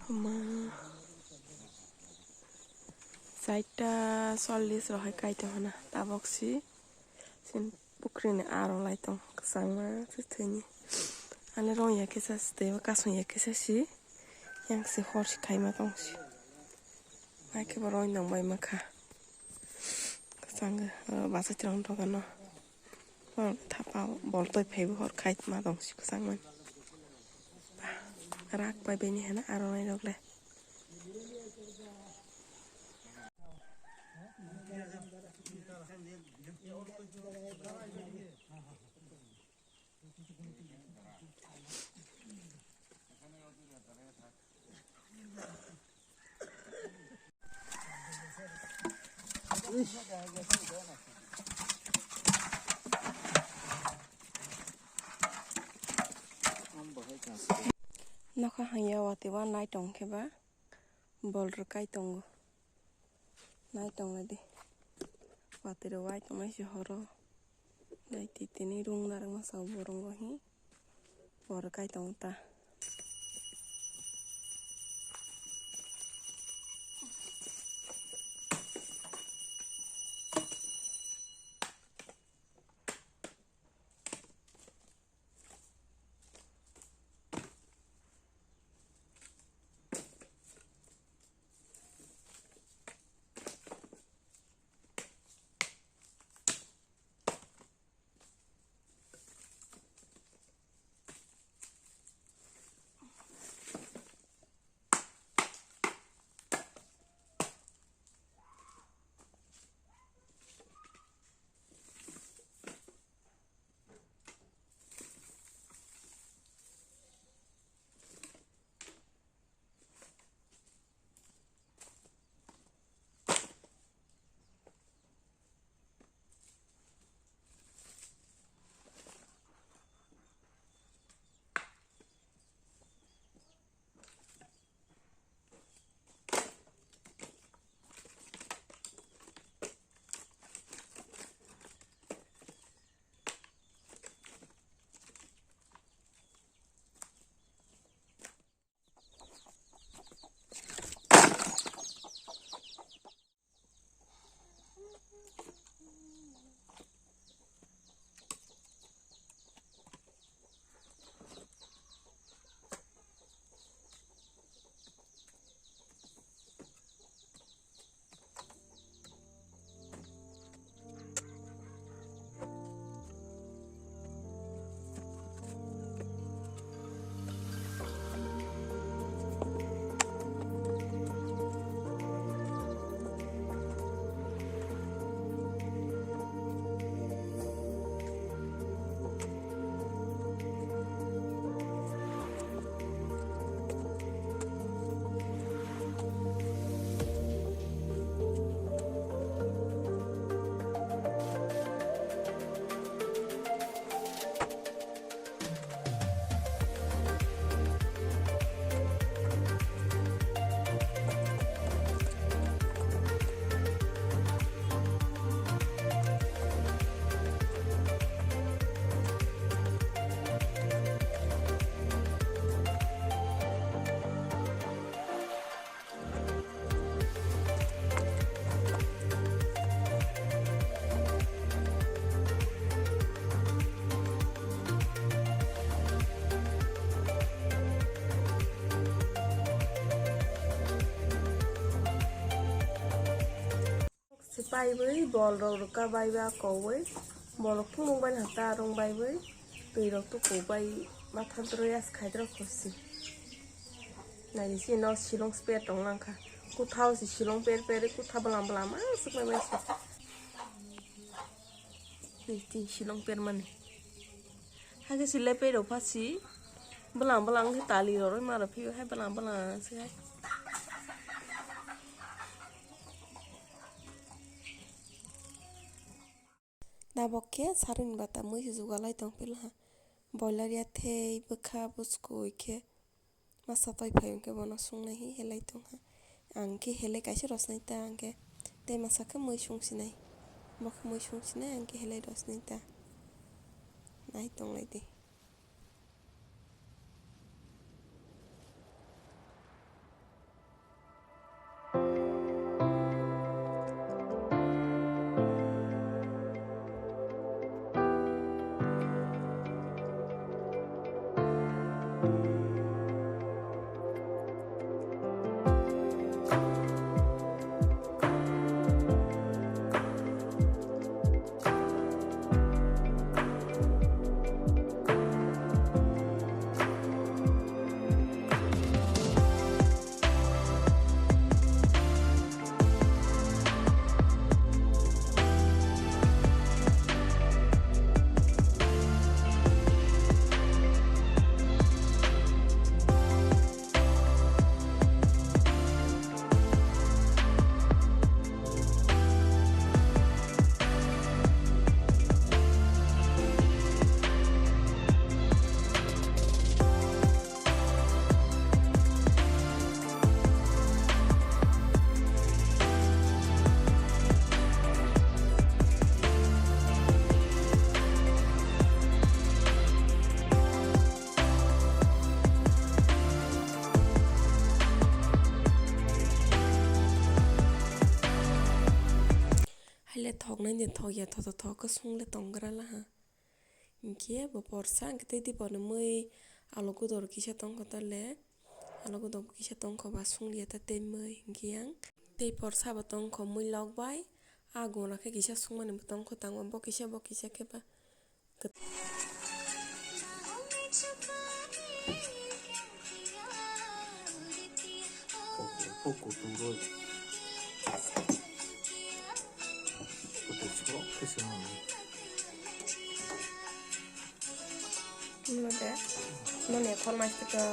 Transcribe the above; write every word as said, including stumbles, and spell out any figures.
Ma. Chaita chollish rohai kaitor hana tabok si. Sin pukri ni aro lai tong kwchangma se thwini. Ani rong ya kisa si tei kasung ya kisa si. Yang si hor si khaima tong si. Hai khe bo roi nang bai ma kha. Kwchang, ah, basa chwrang dogan no. Hor thapa bol toi phai bo hor khai ma tong si kwchang mani. Rak bai bini hana aro nai rok le. Nokha hangya watwi wa nai tong khe ba bol rwkai tongo. Nai tong lai di. Watwi rw wai tong lai si horo. Dai twi tini rung narwkma sao bo rwngo hi. Bo rwkai tong ta. Se paiwi bol rok rwkha baiba kowi bol rok phunuk bai hata rwng baiwi twi rok tuku bai matha droi as khai drok khosi. Naidi chini no silong sper tong langkha. Kutha o se silong per per kutha bwlam bwlam aswk bai bai se. Twi twi silong per mani. Hakhe se lepe rok pha si bwlam bwlam khe tali roroi ma rw phio hai bwlam bwlam se hai. Tabok khe saroni bata mui se jugalai tong phila ha. Boiler ya thei bwkha bwskui khe masa toi phai hwnkhe bono sungnai hi helai tongha. Ang khe helai kaisa rosnai ta hwnkhe tei masa khe mui sungsinai. Bo khe mui sungsinai ang khe helai rosnai ta. Nai tonglai di. Thoknai de thokya, thoto thok khe sung le tong gra la ha. Hinkhe bo porsa, hinkhe tei dipor ni mui alo godor kisa tongkho tole, alo godor kisa tongkho ba sung liya ta tei mui, hinkhe yang tei porsa bo tongkho mui lok bai, a gona khe kisa sungmani bo tongkho tango, bo kisa, bo kisa khe ba. Mode, mone khormai sito.